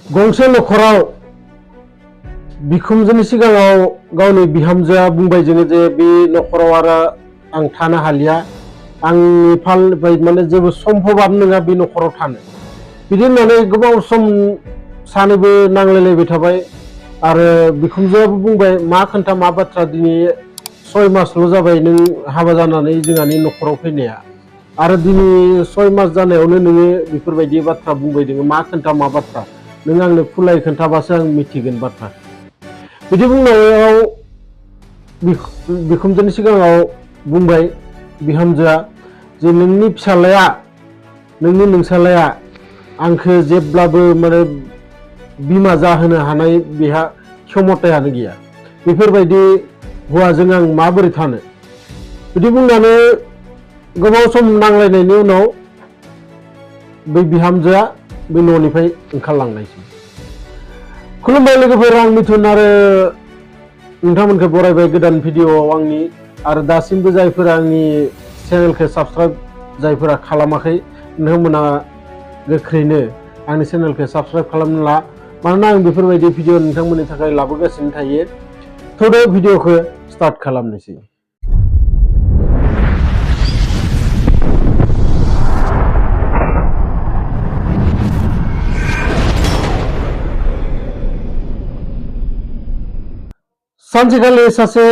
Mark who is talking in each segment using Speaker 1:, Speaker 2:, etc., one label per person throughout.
Speaker 1: गंसे नखराव बिखुमजोनि सिगाङाव गावनि बिहामजोआ बुंबाय जोङो जे बे नखराव आरो आं थानो हालिया आंनि फाल माने जेबो सम्भबानो नङा बे नखराव थानो बिदि होननानै गोबाव सम सानैबो नांलायलायबाय थाबाय आरो बिखुमजोआबो बुंबाय मा खोन्था मा बाथ्रा दिनै 6 मासल' जाबाय नों हाबा जानानै जोंहानि नखराव फैनाया आरो दिनै 6 मास जानायावनो नोङो बेफोरबायदि बाथ्रा बुंबाय दोङो मा खोन्था मा बाथ्रा नों आंनो खुलाय खोन्थाबासो आं मिथिगोन बाथ्रा बिदि बुंनायाव बिखुमजोनि सिगाङाव बुंबाय बिहामजोआ जे नोंनि फिसालाया नोंनि नोंसालाया आंखौ जेब्लाबो माने बिमा जाहोनो हानाय बेहा क्षमतायानो गैया बेफोरबायदि हौवाजों आं माबोरै थानो बिदि बुंनानै गोबाव सम नांलायनायनि उनाव बै बिहामजोआ बै न'निफ्राय ओंखारलांनायसै खुलुमबाय लोगोफोर आं मिथुन आरो नोंथांमोनखौ बरायबाय गोदान भिडिअआव आंनि आरो दासिमबो जायफोरा आंनि चेनेलखौ साबस्क्राइब जायफोरा खालामाखै नोंथांमोना गोख्रैनो आंनि चेनेलखौ साबस्क्राइब खालामना ला मानोना आं बेफोरबायदि भिडिअ नोंथांमोननि थाखाय लाबोगासिनो थायो थ' दा भिडिअखौ स्टार्ट खालामनोसै सानसेखालि सासे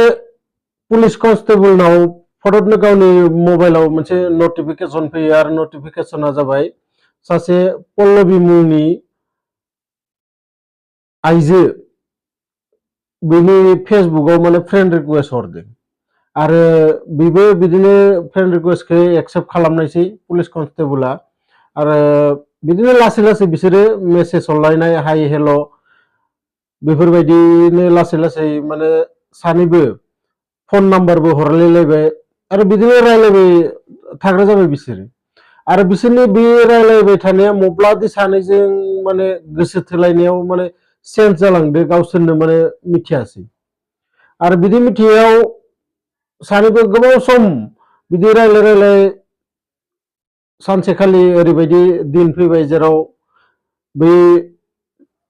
Speaker 1: पुलिस कनस्टेबलनाव फटकनो गावनि मबाइलाव मोनसे नटिफिकेसन फैयो आरो नटिफिकेसना जाबाय सासे पल्लबी मुंनि आइजो बेनि फेसबुकआव माने फ्रेन्ड रिक्वेस्ट हरदों आरो बेबो बिदिनो फ्रेन्ड रिक्वेस्टखौ एक्सेप्ट खालामनायसै पुलिस कनस्टेबला आरो बिदिनो लासै लासै बिसोरो मेसेज हरलायनाय हाय हेल' बेफोरबायदिनो लासै लासै माने सानैबो फन नाम्बारबो हरलायलायबाय आरो बिदिनो रायलायबाय थाग्रा जाबाय बिसोरो आरो बिसोरनि बे रायलायबाय थानाया मब्लादि सानैजों माने गोसो थोलायनायाव माने चेन्ज जालांदो गावसोरनो माने मिथियासै आरो बिदि मिथियाव सानैबो गोबाव सम बिदि रायलाय रायलाय सानसेखालि ओरैबायदि दिन फैबाय जेराव बै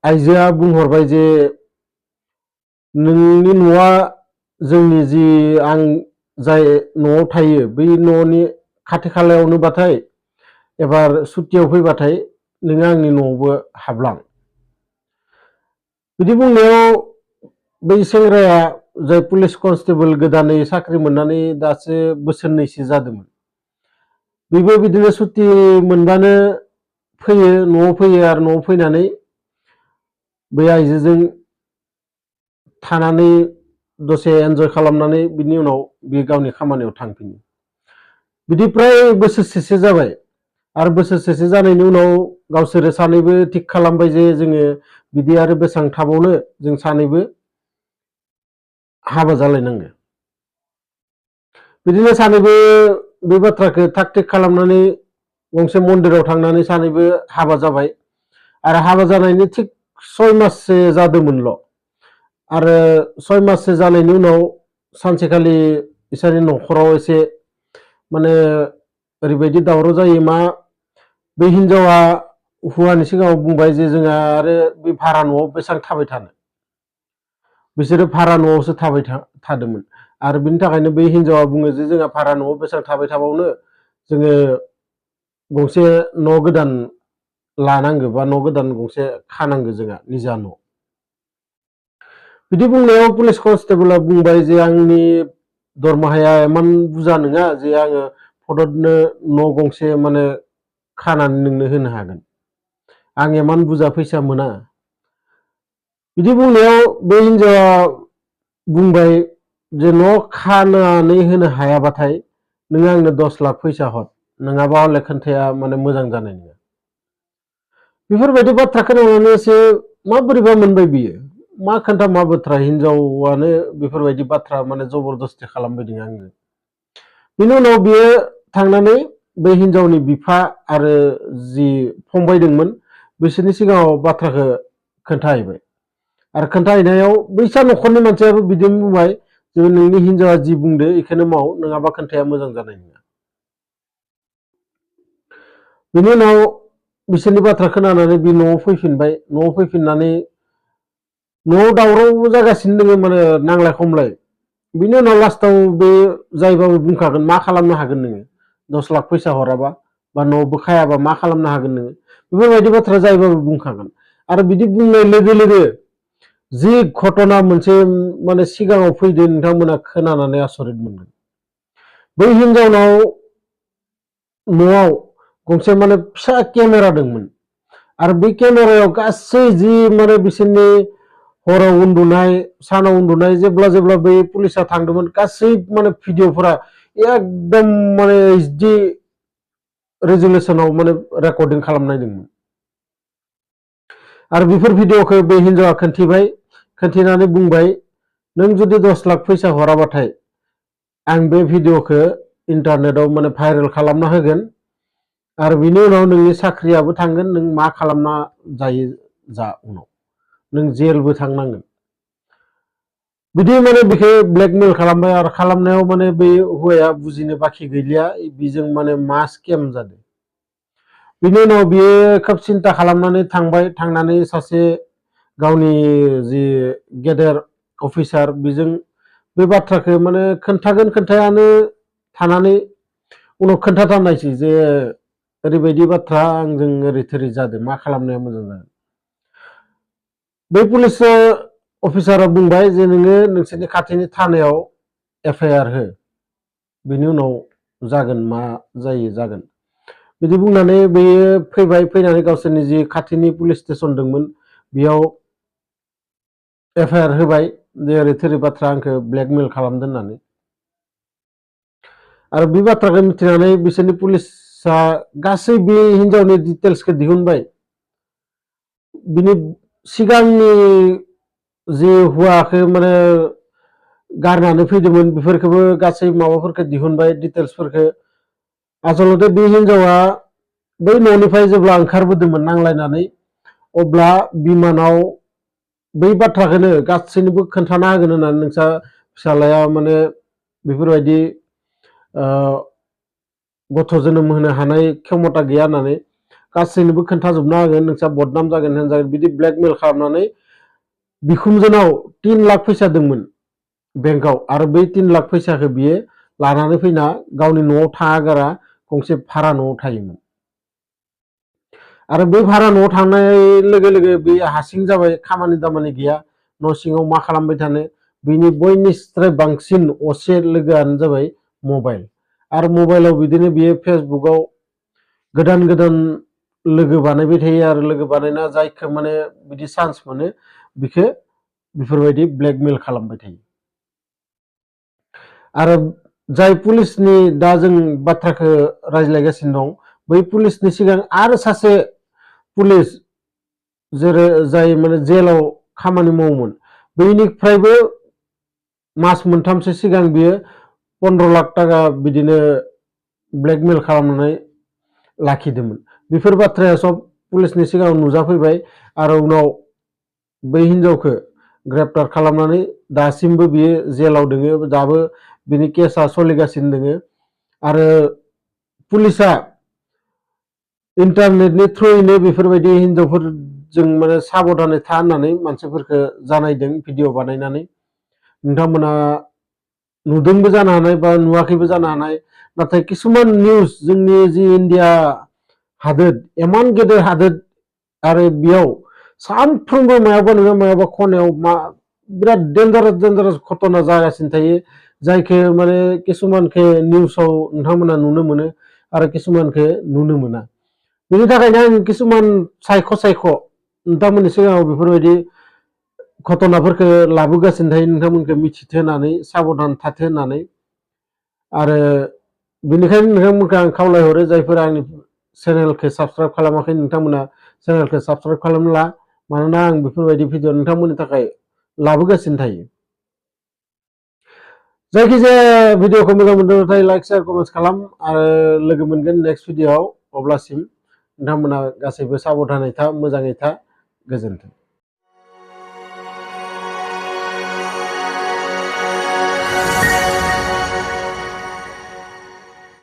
Speaker 1: आइजोआ बुंहरबाय जे नोंनि न'आ जोंनि जि आं जाय न'आव थायो बै न'नि खाथि खालायावनोबाथाय एबार सुटियाव फैबाथाय नोङो आंनि न'आवबो हाबलां बिदि बुंनायाव बै सेंग्राया जाय पुलिस कनस्टेबल गोदानै साख्रि मोननानै दासो बोसोरनैसो जादोंमोन बेबो बिदिनो सुटि मोनबानो फैयो न'आव फैयो आरो न'आव फैनानै बै आइजोजों थानानै दसे एन्जय खालामनानै बिनि उनाव बे गावनि खामानियाव थांफिनो बिदि प्राय बोसोरसेसो जाबाय आरो बोसोरसेसो जानायनि उनाव गावसोरो सानैबो थिग खालामबाय जे जोङो बिदि आरो बेसेबां थाबावनो जों सानैबो हाबा जालायनांगो बिदिनो सानैबो बे बाथ्राखौ थाग थिग खालामनानै गंसे मन्दिराव थांनानै सानैबो हाबा जाबाय आरो हाबा जानायनि थिग 6 माससो जादोंमोनल' आरो 6 माससो जानायनि उनाव सानसेखालि बिसोरनि न'खराव एसे माने ओरैबायदि दावराव जायो मा बे हिनजावा हौवानि सिगाङाव बुंबाय जे जोंहा आरो बे भारा न'आव बेसेबां थाबाय थानो बिसोरो भारा न'आवसो थाबाय थादोंमोन आरो बिनि थाखायनो बै हिनजावा बुङो जे जोंहा भारा न'आव बेसेबां थाबाय थाबावनो जोङो गंसे न' गोदान लानांगौ बा न' गोदान गंसे खानांगौ जोंहा निजा न' बिदि बुंनायाव पुलिस कनस्टेबला बुंबाय जे आंनि दरमाहाया इमान बुरजा नङा जे आङो फटकनो न' गंसे माने खानानै नोंनो होनो हागोन आं इमान बुरजा फैसा मोना बिदि बुंनायाव बे हिनजावा बुंबाय जे न' खानानै होनो हायाबाथाय नों आंनो 10 लाख फैसा हर नङाबा हले खोन्थाया माने मोजां जानाय नङा बेफोरबायदि बाथ्रा खोनानानै एसे माबोरैबा मोनबाय बियो मा खोन्था मा बाथ्रा हिनजावानो बेफोरबायदि बाथ्रा माने जबरदस्ति खालामबायदों आंनो बिनि उनाव बियो थांनानै बै हिनजावनि बिफा आरो जि फंबाय दंमोन बिसोरनि सिगाङाव बाथ्राखौ खोन्थाहैबाय आरो खोन्थाहैनायाव बैसा न'खरनि मानसियाबो बिदिनो बुंबाय जे नोंनि हिनजावा जि बुंदो बेखौनो माव नङाबा खोन्थाया मोजां जानाय नङा बिनि उनाव बिसोरनि बाथ्रा खोनानानै बि न'आव फैफिनबाय। न'आव फैफिननानै न'आव दावराव जागासिनो दोङो माने नांलाय खमलाय। बिनि उनाव लास्टाव बे जायबाबो बुंखागोन मा खालामनो हागोन नोङो 10 लाख फैसा हराबा बा न'आवबो खायाबा मा खालामनो हागोन नोङो बेफोरबायदि बाथ्रा जायबाबो बुंखागोन। आरो बिदि बुंनाय लोगो लोगो जि घटना मोनसे माने सिगाङाव फैदो नोंथांमोना खोनानानै आसरित मोनगोन। बै हिनजावनाव न'आव गंसे माने फिसा केमेरा दंमोन आरो बे केमेरायाव गासै जि माने बिसोरनि हराव उन्दुनाय सानाव उन्दुनाय जेब्ला बै पुलिसा थांदोंमोन गासै माने भिडिअफोरा एकदम माने HD रेजुलेसनाव माने रेकर्डिं खालामनाय दंमोन। आरो बेफोर भिडिअखौ बे हिनजावा खोन्थिबाय। खोन्थिनानै बुंबाय नों जुदि 10 लाख फैसा हराबाथाय आं बे भिडिअखौ इन्टारनेटाव माने भाइरेल खालामना होगोन आरो बिनि उनाव नोंनि साख्रियाबो थांगोन नों मा खालामना जायो जा उनाव नों जेलबो थांनांगोन। बिदि माने बेखौ ब्लेकमेल खालामबाय आरो खालामनायाव माने बै हौवाया बुजिनो बाखि गैलिया बिजों माने मा स्केम जादों। बिनि उनाव बियो खोब सिन्ता खालामनानै थांबाय। थांनानै सासे गावनि जि गेदेर अफिसार बिजों बे बाथ्राखौ माने खोन्थायानो थानानै उनाव खोन्थाथारनायसै जे ओरैबायदि बाथ्रा आंजों ओरै थोरै जादों मा खालामनाया मोजां जागोन। बै पुलिस अफिसारा बुंबाय जे नोङो नोंसोरनि खाथिनि थानायाव FIR हो बिनि उनाव जागोन मा जायो जागोन बिदि बुंनानै बेयो फैबाय। फैनानै गावसोरनि जि खाथिनि पुलिस स्टेसन दंमोन बेयाव FIR होबाय जे ओरै थोरै बाथ्रा आंखौ ब्लेकमेल खालामदों होननानै। आरो बे बाथ्राखौ मिथिनानै बिसोरनि पुलिसा गासै बे हिनजावनि डिटेल्सखौ दिहुनबाय। बिनि सिगांनि जि हौवाखौ माने गारनानै फैदोंमोन बेफोरखौबो गासै माबाफोरखौ दिहुनबाय डिटेल्सफोरखौ। आसलते बे हिनजावा बै न'निफ्राय जेब्ला ओंखारबोदोंमोन नांलायनानै अब्ला बिमानाव बै बाथ्राखौनो गासैनोबो खोन्थाना होगोन होननानै नोंसा फिसालाया माने बेफोरबायदि गथ' जोनोम होनो हानाय क्षमता गैया होननानै गासैनोबो खोन्थाजोबना होगोन नोंसा बदनाम जागोन होनजागोन बिदि ब्लेकमेल खालामनानै बिखुनजोनाव 3 लाख फैसा दंमोन बेंकआव आरो बै 3 लाख फैसाखौ बियो लानानै फैना गावनि न'आव थाङागारा गंसे भारा न'आव थायोमोन। आरो बै भारा न'आव थांनाय लोगो लोगो बे हारसिं जाबाय खामानि दामानि गैया न' सिङाव मा खालामबाय थानो बिनि बयनिस्राय बांसिन असे लोगोआनो जाबाय मबाइल। आरो मबाइलाव बिदिनो बियो फेसबुकआव गोदान गोदान लोगो बानायबाय थायो आरो लोगो बानायना जायखौ माने बिदि चान्स मोनो बिखौ बेफोरबायदि ब्लेकमेल खालामबाय थायो। आरो जाय पुलिसनि दा जों बाथ्राखौ रायज्लायगासिनो दं बै पुलिसनि सिगां आरो सासे पुलिस जेरै जाय माने जेलाव खामानि मावोमोन बैनिफ्रायबो मास मोनथामसो सिगां बियो 15 लाख थाखा बिदिनो ब्लेकमेल खालामनानै लाखिदोंमोन। बेफोर बाथ्राया सब पुलिसनि सिगाङाव नुजाफैबाय आरो उनाव बै हिनजावखौ ग्रेप्टार खालामनानै दासिमबो बियो जेलाव दोङो। दाबो बिनि केसा सोलिगासिनो दोङो आरो पुलिसा इन्टारनेटनि थ्रुयैनो बेफोरबायदि हिनजावफोरजों माने साबधानै था होननानै मानसिफोरखौ जानायदों भिडिअ बानायनानै। नोंथांमोना नुदोंबो जानो हानाय बा नुवाखैबो जानो हानाय नाथाय किसुमान निउस जोंनि जि इन्डिया हादोर इमान गेदेर हादोर आरो बेयाव सानफ्रोमबो मायाबा नङा मायाबा खनायाव मा बिराद डेन्जारास घटना जागासिनो थायो जायखौ माने किसुमानखौ निउसाव नोंथांमोना नुनो मोनो आरो किसुमानखौ नुनो मोना। बेनि थाखायनो आं किसुमान सायख' नोंथांमोननि सिगाङाव बेफोरबायदि घटनाफोरखौ लाबोगासिनो थायो नोंथांमोनखौ मिथिथो होननानै साबधान थाथो होननानै। आरो बेनिखायनो नोंथांमोनखौ आं खावलायहरो जायफोरा आंनि चेनेलखौ साबसक्राइब खालामाखै नोंथांमोना चेनेलखौ साबसक्राइब खालामला मानोना आं बेफोरबायदि भिडिअ नोंथांमोननि थाखाय लाबोगासिनो थायो। जायखिजाया भिडिअखौ मोजां मोनदोंब्लाथाय लाइक शेयार कमेन्ट खालाम आरो लोगो मोनगोन नेक्स्ट भिडिअआव। अब्लासिम नोंथांमोना गासैबो साबधानै था मोजाङै था गोजोन्थों।